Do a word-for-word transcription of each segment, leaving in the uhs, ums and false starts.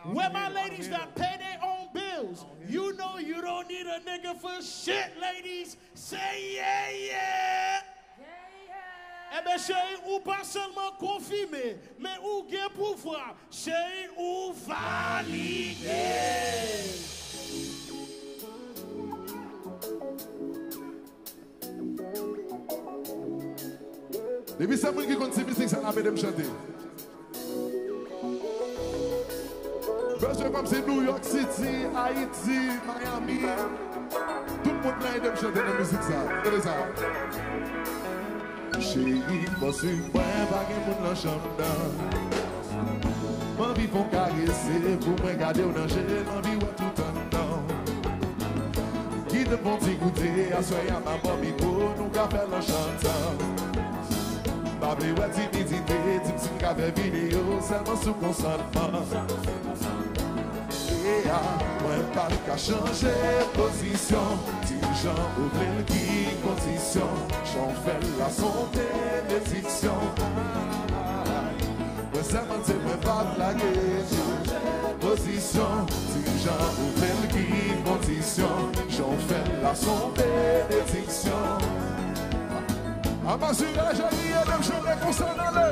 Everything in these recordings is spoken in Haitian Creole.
Where my ladies that pay their own bills? You know you don't need a nigga for shit, ladies. Say yeah, yeah. Ebyen, cheri, ou pa sèlman konfime, men ou gen pouvwa. Cheri, ou valide. Depi se moun ki konn ti mizik sa, n ap ede m chante. Bezwen kòmsi New York City, Ayiti, Miami. Tout moun nan ede m chante nan mizik sa. Tande sa. Cheri, fò swiv mwen, pa gen moun nan chanm nan. M anvi fè w karese, pou mwen gade w nan je, m anvi wè tout anndan w. Kite m fè w ti goute, aswè a m ap ba w mikwo, nou ka fè l an chantan. M pa vle wè timidite, di m si m ka fè videyo, sèlman sou konsantman. E a, mwen pa t ka chanje pozisyon, di jan ou vle l ki kondisyon, jan w fè l la s on benediksyon. Mwen sèmante, mwen pa t lage pozisyon, di jan ou vle l ki kondisyon, jan w fè l la s on benediksyon. Amazira, Janiye, menm chante konsa nan le.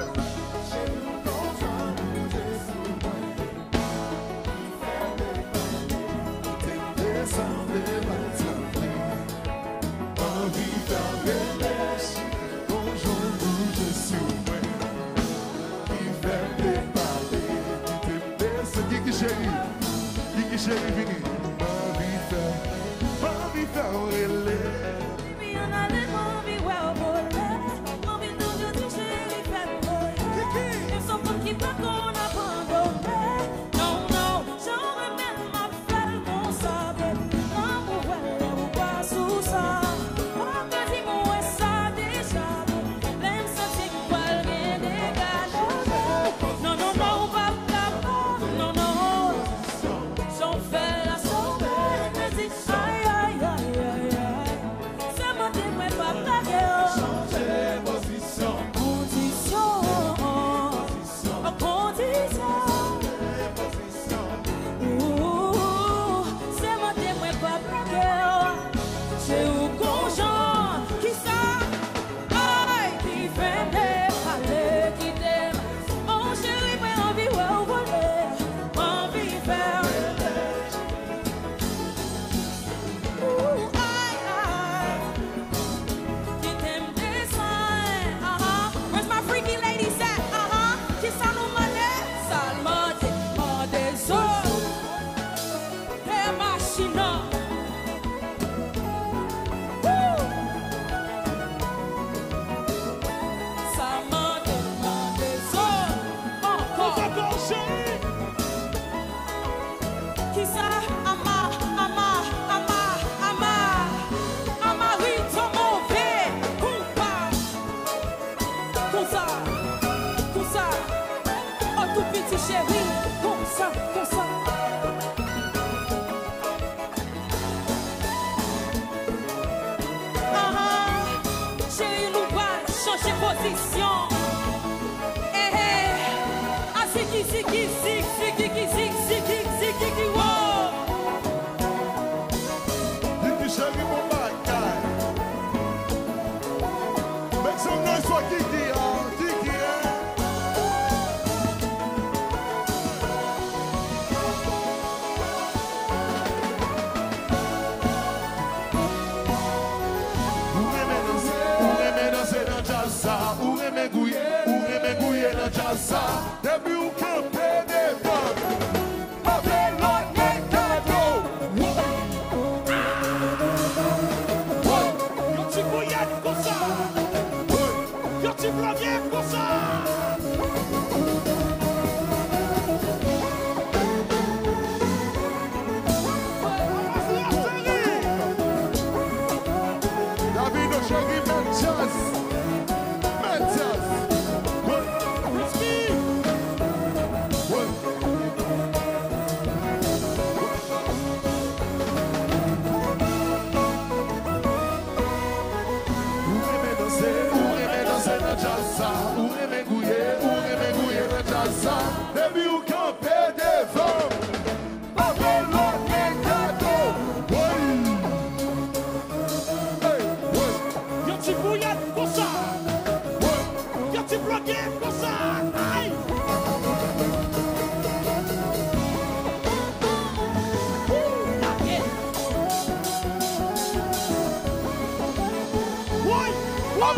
Anvi fè w rele, gon jan bouje sou mwen. Ki fè m te pale, kite m desann. Kiki cheri, Kiki cheri vini. M anvi fè, m anvi fè w rele. Baby, ann ale, m anvi wè w vole. M anvi toujou di w cheri, fè m vole. Kiki! Men s on moun ki pa konn abandone. Non, non, jan w renmen l, m ap fè l konsa, baby. Lanmou vwèl, lè ou pa sou sa. Ou pa ka di m ou wè sa deja, baby. Lè m santi m pral gen dega, non, non. Non, non, non, ou p ap kapab, non, non. Jan w fè l la, s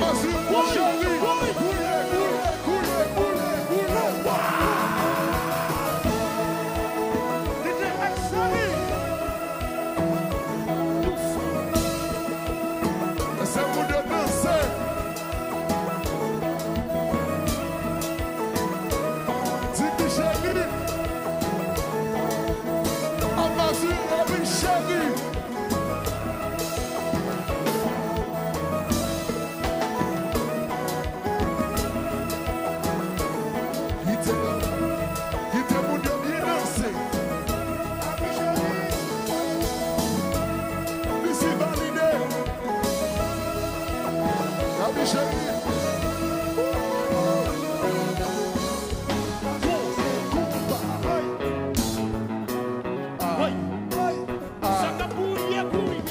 Pase yon bon cheri. Koule, koule, koule, koule, koule. Wa! D J X Samy. Lèse moun yo danse. Di Micheli. Amazou, Micheli. Kite, kite moun yo byen danse. Misi valide. Gaby Chérie. Konpa, konpa. Sa k ap gouye, gouye.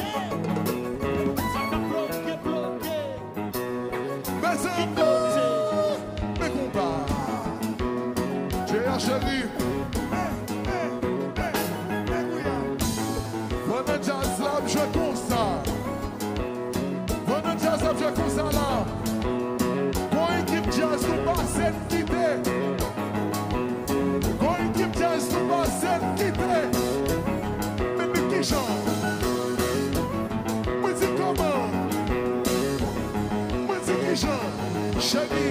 Sa k ap bloke, bloke. Mezanmi, men konpa. J R Chéri. Pandan djaz la ap jwe konsa. Pandan djaz la ap jwe konsa la. Gon ekip djaz nou pase n kite. Gon ekip djaz nou pase n kite. Men di kijan. Mwen di kòman. Mwen di kijan. Cheri,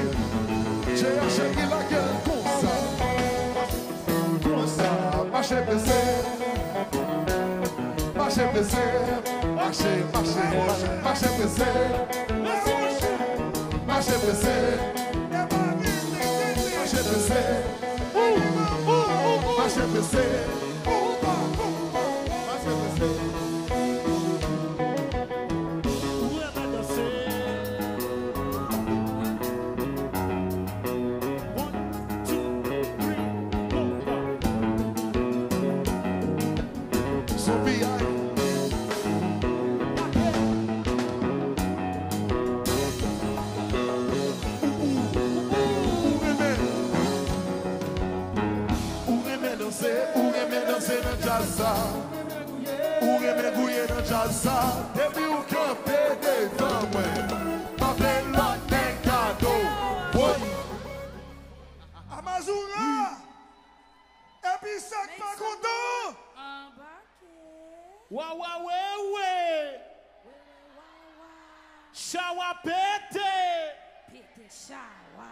J R Cheri lage l konsa. Konsa, mache prese. Mache prese. Mache, mache, mache, mache prese. Mache prese. Mache prese. Mache prese. Mache prese. Ou renmen danse. One, two, three, four. Son piyay. Ou, ou, ou, ou renmen. Ou renmen danse, ou renmen danse nan djaz sa. Ou renmen gouye nan djaz sa. Depi ou kanpe devan mwen, m ap lè lòt nèg gade w. Woy! Amazura! Epi sa k pa kontan? Anbake. Wa, wa, we, we. We, we, wa, wa. Chawa pete. Pete chawa.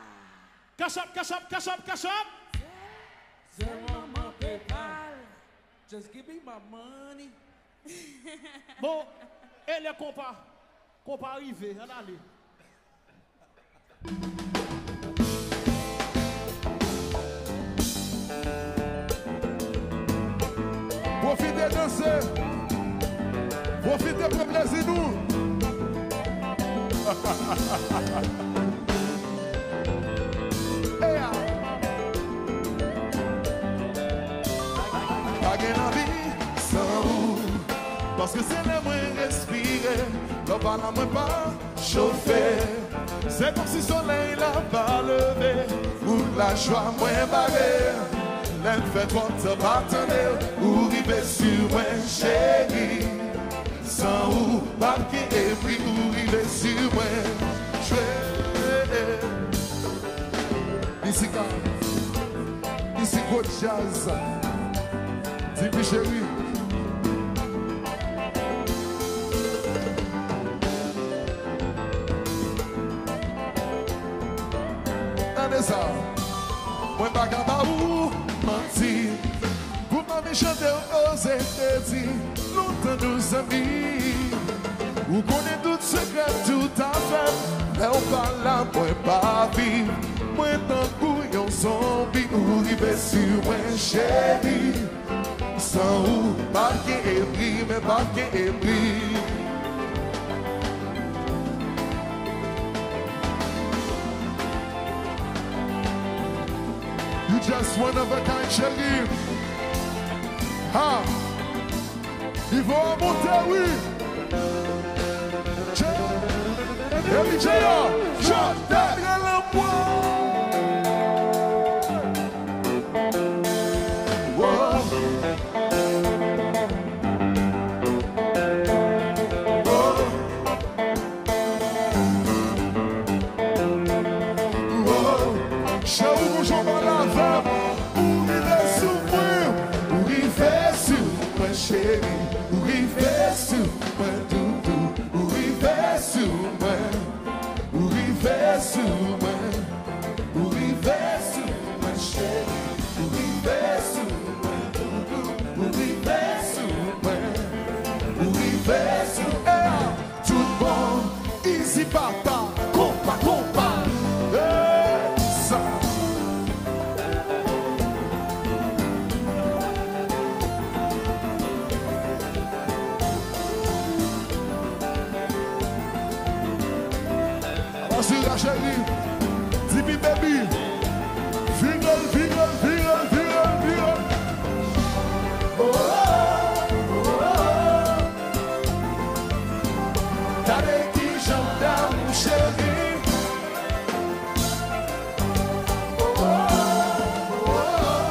Cash up, cash up, cash up, cash up. Sèl manman PayPal. Just give me my money. Bon, e lè konpa. Konpa rive, ann ale. Pwofite danse. Pwofite pran plezi nou. Eya. Pa gen lavi san ou. Paske se lè mwen respire. Lè w pa la mwen pa chofe. Se kòmsi solèy la pa leve. Ou lajwa mwen bare. Lè m fè twòp tan pa tande. Ou rive sou mwen cheri. San ou pa gen pri ou rive sou mwen. Chwe. Misika. Isi gwo djaz. Dipi cheri. Tande sa. Mwen pa ka ba ou manti. Pou manmi chante w oze te di lontan nou zanmi. Ou konnen tout sekrè tout afè. Lè w pa la mwen pa viv. Mwen tankou yon zonbi ou rive sou mwen cheri. San ou pa gen epri, men pa gen epri. You just one of a kind, cheri. Ha! Nivo a monte, wi. Che-, Epi J R, chante. Wow. Wow. Cheri, ou rive sou mwen, doudou, ou rive sou mwen, ou rive sou mwen, ou rive sou mwen, cheri, ou rive sou mwen, doudou, ou rive sou mwen, ou rive sou mwen. Tout bon, easy papa, konpa, konpa. Hey, sa. Ansuit, cheri, D P baby. Vire l, vire l, vire l, vire l, vire l. Oh, oh, oh, oh. Gade kijan m damou cheri. Oh, oh, oh, oh.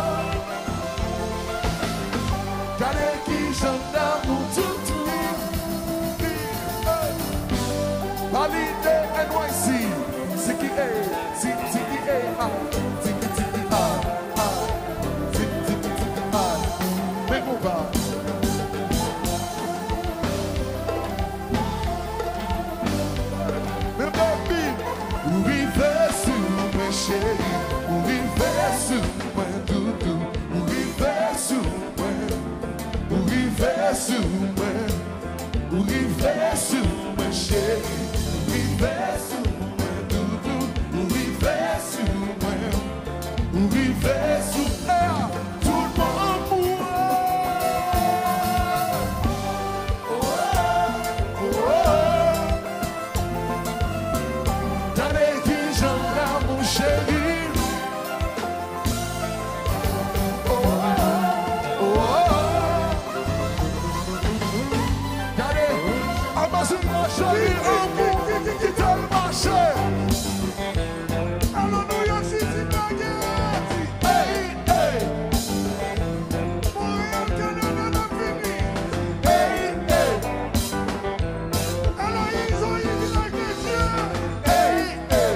Gade kijan m damou toutou. Hey. Valide N Y C. Tiki A, ti-, tiki A, ah. Tiki, tiki, ah, ah. Tiki, tiki, tiki, ah. Men konpa. Men baby, ou rive sou mwen, cheri. Ou rive sou mwen, doudou. Ou rive sou mwen. Ou rive sou mwen. Ou rive sou mwen, cheri. Ou rive sou mwen, doudou. Ou rive sou mwen. Ou rive sou mwen. Tout moun anmou. Oh, oh, oh. Gade kijan m damou cheri. Oh, oh, oh. Gade, Amazon cheri, anmou ki, ki, ki, ki tèl mache. Alò New York City pa gen. Hey, hey. Montréal, Kanada, n ap vini. Hey, hey. Alò, Izo, Izo, Izo, Izo. Hey, hey.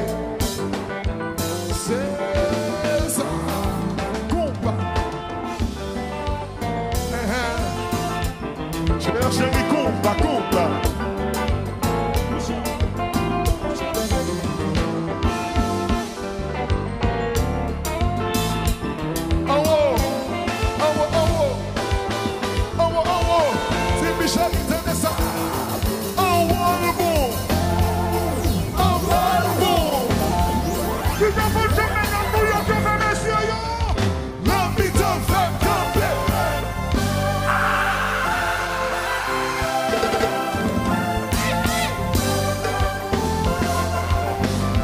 Se sa. Konpa. Ehe. Cheri, cheri, konpa, konpa. Anwo, anwo, anwo. Anwo, anwo. Ti Michel, tande sa. Anwo l bon. Anwo l bon. Ki jan pou jwenn medam New York yo fè mesye yo. Nan mitan fè m kanpe.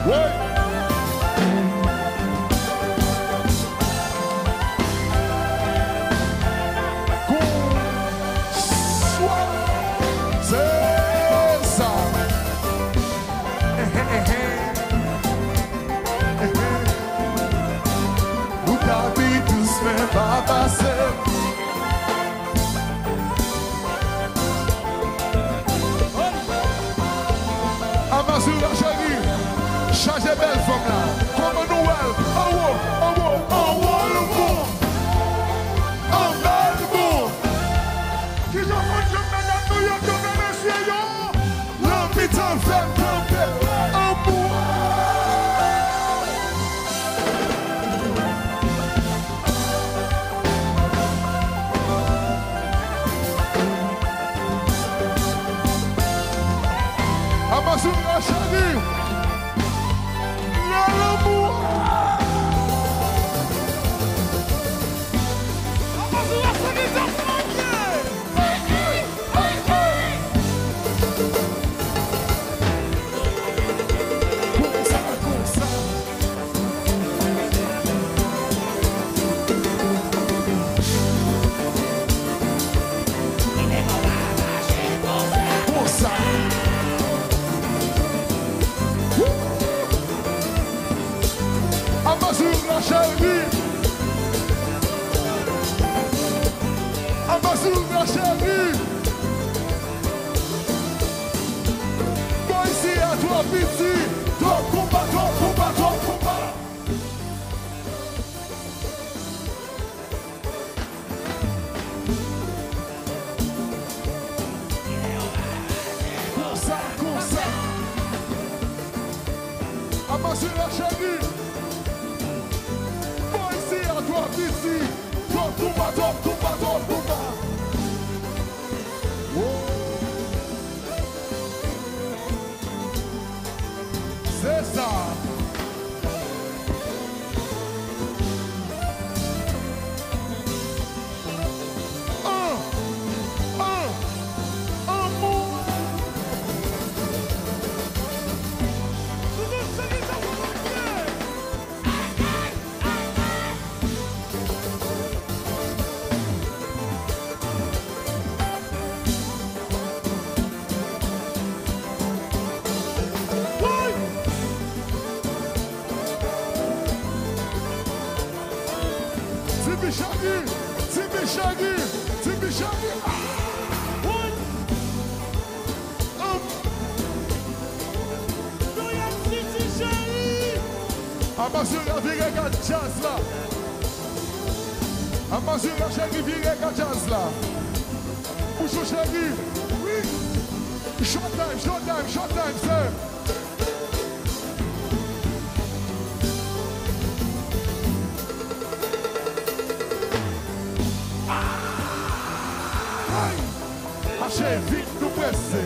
Woy! Kou swa. Se sa. Ou ka pi dous, men pa pase. Amazura cheri, chaje bèl fanm la. Kòman nou wè l? Anwo, anwo, anwo l bon. Anba l bon. Kijan konn jwenn medam New York yo fè mesye yo? Nan mitan fè m kanpe anmou. Amazura cheri, nan lanmou. Amazura cheri, sa fè byen. Amazura cheri. Amazura cheri. Bò isi a twò piti. Twòp konpa, twòp konpa, twòp konpa. Sila cheri. Boy, si a twò piti. Twò koupa, twò koupa, twò koupa. Oh. Se sa. An, an, anmou. Ti Bichani, Ti Bichani, Ti Bichani. Ah! Woy! An. New York City, cheri! Amazura, vire gad djaz la. Amazura, cheri, vire gad djaz la. Bouchon, cheri. Wi. Showtime, showtime, showtime, sè. Ay! Mache vit, nou prese.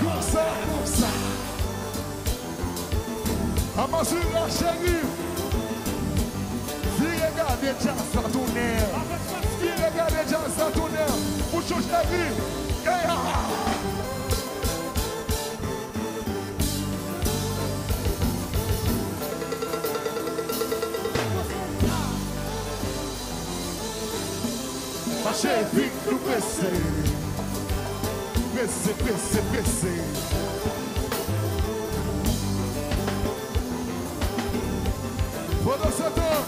Konsa, konsa. Amazura cheri. Vire gade djaz la tounen. Vire gade djaz la tounen. Bouchon cheri. Ey, ah. Mache vit, nou prese. Prese, prese, prese. Pandansetan,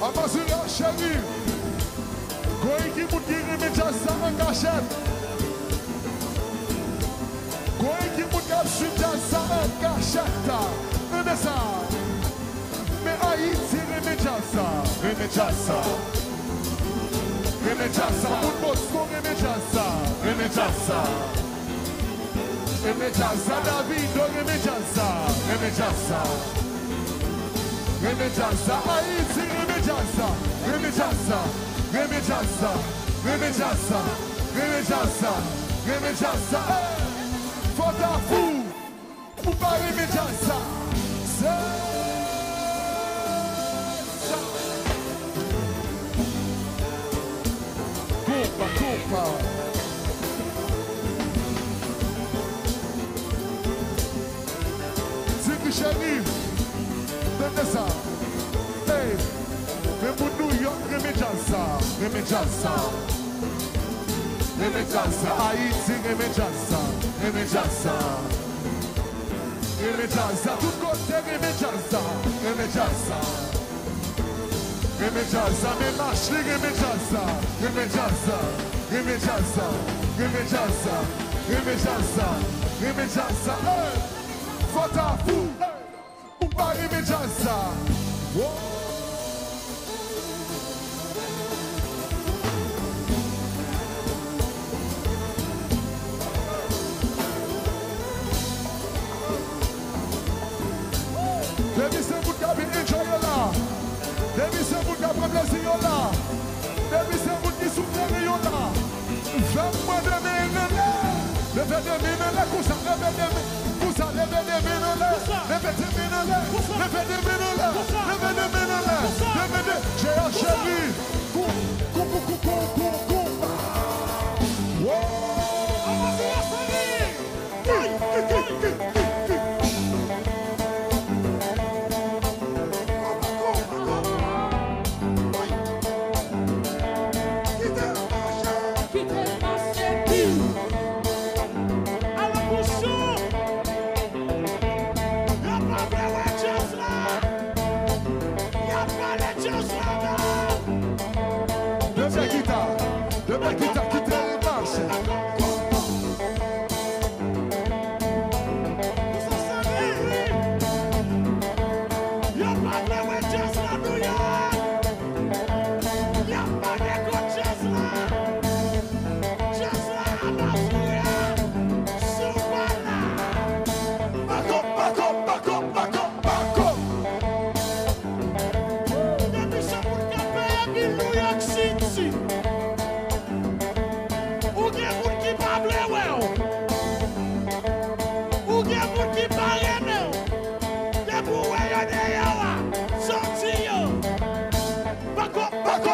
Amazura cheri, gon ekip moun ki renmen djaz sa an kachèt. Gon ekip moun k ap swiv djaz sa an kachèt. Renmen sa. Men Ayiti renmen djaz sa. Renmen djaz sa. Renmen djaz sa. Moun Boston renmen djaz sa. Renmen djaz sa. Renmen djaz sa. Davido renmen djaz sa. Renmen djaz sa. Renmen djaz sa. Ayiti renmen djaz sa. Renmen djaz sa. Renmen djaz sa. Renmen djaz sa. Renmen djaz sa. Renmen djaz sa. Ey! Fò ta fou. Ou pa renmen djaz sa. Se sa. Konpa, konpa. Ti Guicheny, tande sa. Ey, men moun New York renmen djaz sa, renmen djaz sa. Renmen djaz sa, Ayiti renmen djaz sa, renmen djaz sa. Renmen djaz sa, tout kote renmen djaz sa, renmen djaz sa. Renmen djaz sa, men mach li renmen djaz sa, renmen djaz sa, renmen djaz sa, renmen djaz sa, renmen djaz sa, renmen djaz sa. Ey! Fò ta fou! Ey! Ou pa renmen djaz sa. Wo! Depi se moun k ap enjoy yo la. Depi se moun k ap pran plezi yo la. Depi se moun ki sou teren yo la. Fè m wè de men anlè. Leve de men anlè konsa, leve de men konsa, leve de men anlè. Leve de men anlè. Leve de men anlè. Leve de men anlè. Leve de, J A cheri. Kou, kou, kou. Wow! Kite l mache. Ala bouchon. Yo pa vle wè djaz la. Yo pale djaz la, non. Leve gita. Leve gita, kite l mache. Yo pa vle wè djaz la, New York. Yo pa vle wè djaz la. Djaz la, Amazura.